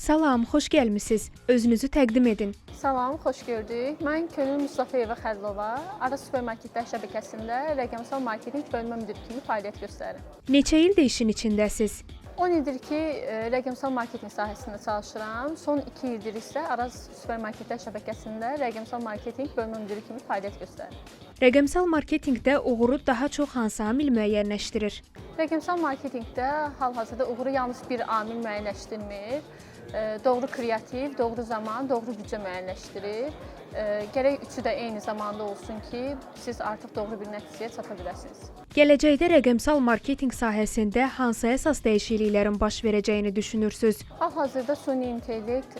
Salam, xoş gəlmisiniz. Özünüzü təqdim edin. Salam, xoş gördük. Mən Könül Mustafayeva Xəlilova, Araz supermarketlər şəbəkəsində rəqəmsal marketinq bölmə müdiri kimi fəaliyyət göstərirəm. Neçə ildir işin içindəsiz? 10 ildir ki, rəqəmsal marketinq sahəsində çalışıram. Son 2 ildir isə Araz supermarketlər şəbəkəsində rəqəmsal marketinq bölmə müdiri kimi fəaliyyət göstərirəm. Rəqəmsal marketinqdə uğuru daha çox hansı amil müəyyənləşdirir? Rəqəmsal marketinqdə hal-hazırda uğuru yalnız bir amil müəyyənləşdirmir. Doğru kreativ, doğru zaman, doğru büdcə müəyyənləşdirir. Gərək üçü də eyni zamanda olsun ki, siz artıq doğru bir nəticəyə çata biləsiniz. Gələcəkdə rəqəmsal marketinq sahəsində hansı əsas dəyişikliklərin baş verəcəyini düşünürsüz? Hal-hazırda süni intellekt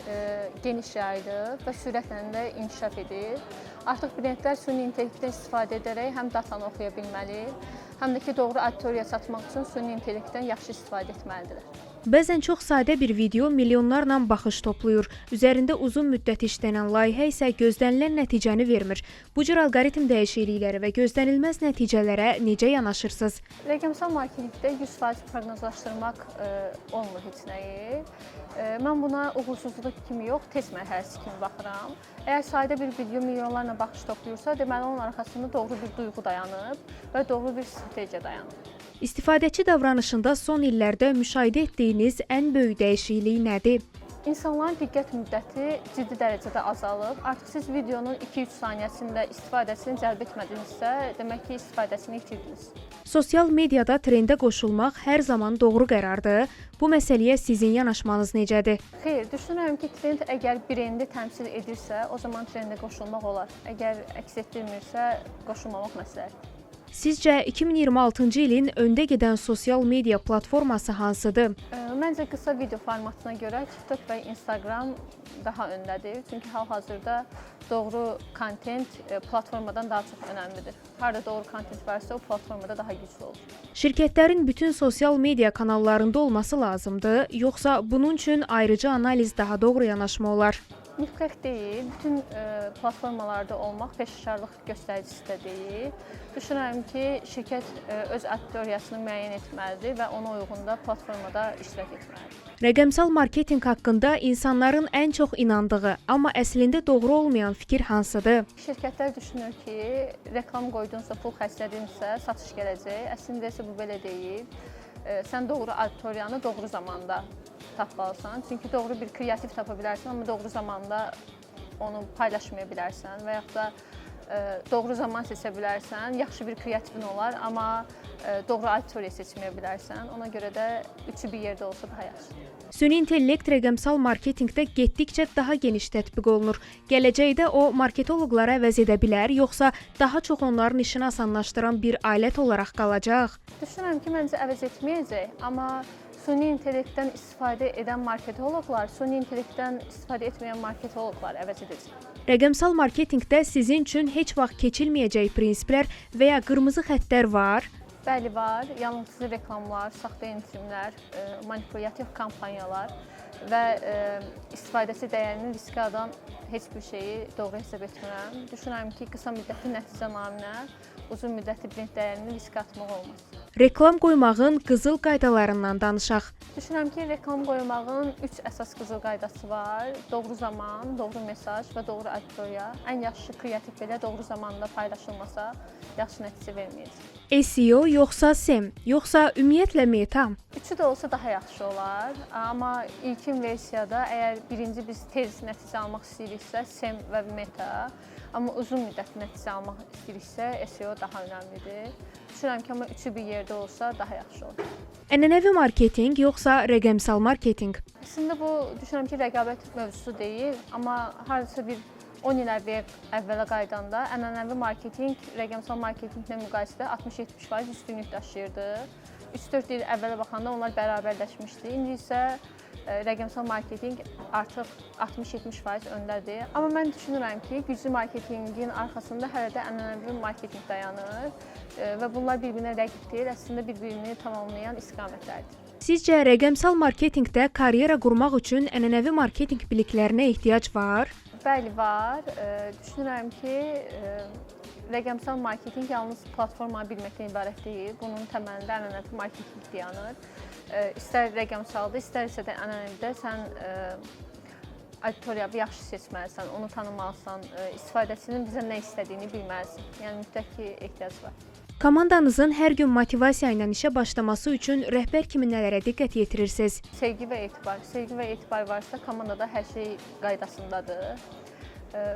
geniş yayılıb və sürətlə də inkişaf edir. Artıq brendlər süni intellektdən istifadə edərək həm datanı oxuya bilməli, həm də ki, doğru auditoriyaya çatmaq üçün süni intellektdən yaxşı istifadə etməlidirlər. Bəzən çox sadə bir video milyonlarla baxış toplayır. Üzərində uzun müddət işlənən layihə isə gözlənilən nəticəni vermir. Bu cür alqoritm dəyişiklikləri və gözlənilməz nəticələrə necə yanaşırsınız? Rəqəmsal marketinqdə 100% proqnozlaşdırmaq olmur heç nəyi. Mən buna uğursuzluq kimi yox, test mərhələsi kimi baxıram. Əgər sadə bir video milyonlarla baxış toplayırsa, deməli onun arxasında doğru bir duyğu dayanıb və doğru bir strategiya dayanıb. İstifadəçi davranışında son illərdə müşahidə etdiyiniz ən böyük dəyişiklik nədir? İnsanların diqqət müddəti ciddi dərəcədə azalıb. Artıq siz videonun 2-3 saniyəsində istifadəsini cəlb etmədinizsə, demək ki, istifadəsini itirdiniz. Sosial mediada trendə qoşulmaq hər zaman doğru qərardır. Bu məsələyə sizin yanaşmanız necədir? Xeyr, düşünürəm ki, trend əgər brendi təmsil edirsə, o zaman trendə qoşulmaq olar. Əgər əks etdirmirsə, qoşulmamaq məsləhətdir. Sizcə 2026-cı ilin öndə gedən sosial media platforması hansıdır? Məncə qısa video formatına görə TikTok və Instagram daha öndədir. Çünki hal-hazırda doğru kontent platformadan daha çox önəmlidir. Harda doğru kontent varsa, o platformada daha güclü olur. Şirkətlərin bütün sosial media kanallarında olması lazımdır, yoxsa bunun üçün ayrıca analiz daha doğru yanaşma olar? Mütləq deyil, bütün platformalarda olmaq peşəkarlıq göstəricisi də deyil. Düşünürəm ki, şirkət öz auditoriyasını müəyyən etməlidir və ona uyğun da platformada iştirak etməlidir. Rəqəmsal marketinq haqqında insanların ən çox inandığı, amma əslində doğru olmayan fikir hansıdır? Şirkətlər düşünür ki, reklam qoydunsa, pul xərclədinsə, satış gələcək. Əslində isə bu belə deyil. Sən doğru auditoriyanı doğru zamanda tapmalısan. Çünki doğru bir kreativ tapa bilərsən, amma doğru zamanda onu paylaşmaya bilərsən və yaxud da doğru zaman seçə bilərsən, yaxşı bir kreativin olar, amma doğru auditoriya seçməyə bilərsən. Ona görə də üçü bir yerdə olsa daha yaxşıdır. Süni intellekt rəqəmsal marketinqdə getdikcə daha geniş tətbiq olunur. Gələcəkdə o marketoloqları əvəz edə bilər, yoxsa daha çox onların işini asanlaşdıran bir alət olaraq qalacaq? Düşünürəm ki, məncə əvəz etməyəcək, amma süni intellektdən istifadə edən marketoloqlar, süni intellektdən istifadə etməyən marketoloqlar əvəz edəcək. Rəqəmsal marketinqdə sizin üçün heç vaxt keçilməyəcək prinsiplər və ya qırmızı xəttlər var? Bəli, var. Yanıltıcı reklamlar, saxta endirimlər, manipulyativ kampaniyalar və istifadəçi dəyərinin riskə adan heç bir şeyi doğru hesab etmirəm. Düşünürəm ki, qısa müddətli nəticə naminə uzun müddətli brend dəyərini riskə atmaq olmaz. Reklam qoymağın qızıl qaydalarından danışaq. Düşünürəm ki, reklam qoymağın 3 əsas qızıl qaydası var. Doğru zaman, doğru mesaj və doğru auditoriya. Ən yaxşı kreativ belə doğru zamanda paylaşılmasa, yaxşı nəticə verməyəcək. SEO yoxsa SEM, yoxsa ümumiyyətlə meta? Üçü də olsa daha yaxşı olar. Amma ilkin versiyada əgər birinci biz tez nəticə almaq istəyiriksə SEM və meta, amma uzun müddətli nəticə almaq istəyiriksə SEO daha önəmlidir. Düşünürəm ki, amma üçü bir yerdə olsa daha yaxşı olar. Ənənəvi marketinq yoxsa rəqəmsal marketinq? Əslində bu düşünürəm ki, rəqabət mövzusu deyil, amma hardasa bir 10 il əvvələ qayıdanda ənənəvi marketinq rəqəmsal marketinqlə müqayisədə 60-70% üstünlük daşıyırdı. 3-4 il əvvələ baxanda onlar bərabərləşmişdi. İndi isə rəqəmsal marketinq artıq 60-70% öndədir. Amma mən düşünürəm ki, güclü marketinqin arxasında hələ də ənənəvi marketinq dayanır və bunlar bir-birinə rəqib deyil, əslində bir-birini tamamlayan istiqamətlərdir. Sizcə rəqəmsal marketinqdə karyera qurmaq üçün ənənəvi marketinq biliklərinə ehtiyac var? Bəli, var. Düşünürəm ki, Rəqəmsal marketinq yalnız platformanı bilməkdən ibarət deyil. Bunun təməlində ənənəvi marketinq dayanır. İstər rəqəmsalda, istər isə də ənənəvidə sən auditoriyanı yaxşı seçməlisən, onu tanımalısan, istifadəçinin bizə nə istədiyini bilməlisən. Yəni mütləq ki, ehtiyac var. Komandanızın hər gün motivasiya ilə işə başlaması üçün rəhbər kimi nələrə diqqət yetirirsiniz? Sevgi və etibar. Sevgi və etibar varsa, komandada hər şey qaydasındadır.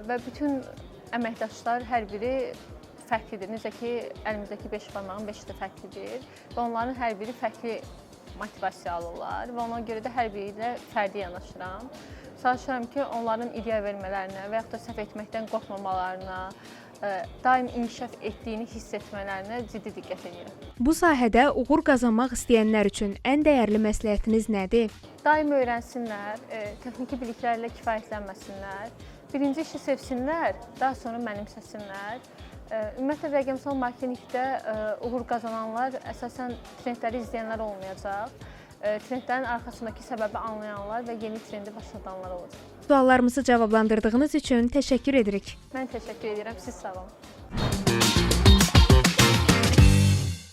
Və bütün əməkdaşlar hər biri fərqlidir. Necə ki, əlimizdəki 5 barmağın 5-i də fərqlidir və onların hər biri fərqli motivasiya alırlar və ona görə də hər biri ilə fərdi yanaşıram. Çalışıram ki, onların ideya vermələrinə və yaxud da səhv etməkdən qorxmamalarına, daim inkişaf etdiyini hiss etmələrinə ciddi diqqət edirəm. Bu sahədə uğur qazanmaq istəyənlər üçün ən dəyərli məsləhətiniz nədir? Daim öyrənsinlər, texniki biliklərlə kifayətlənməsinlər. Birinci işi sevsinlər, daha sonra mənimsəsinlər. Ümumiyyətlə rəqəmsal marketinqdə uğur qazananlar əsasən trendləri izləyənlər olmayacaq. Trendlərin arxasındakı səbəbi anlayanlar və yeni trendi başladanlar olacaq. Suallarımızı cavablandırdığınız üçün təşəkkür edirik. Mən təşəkkür edirəm, siz sağ olun.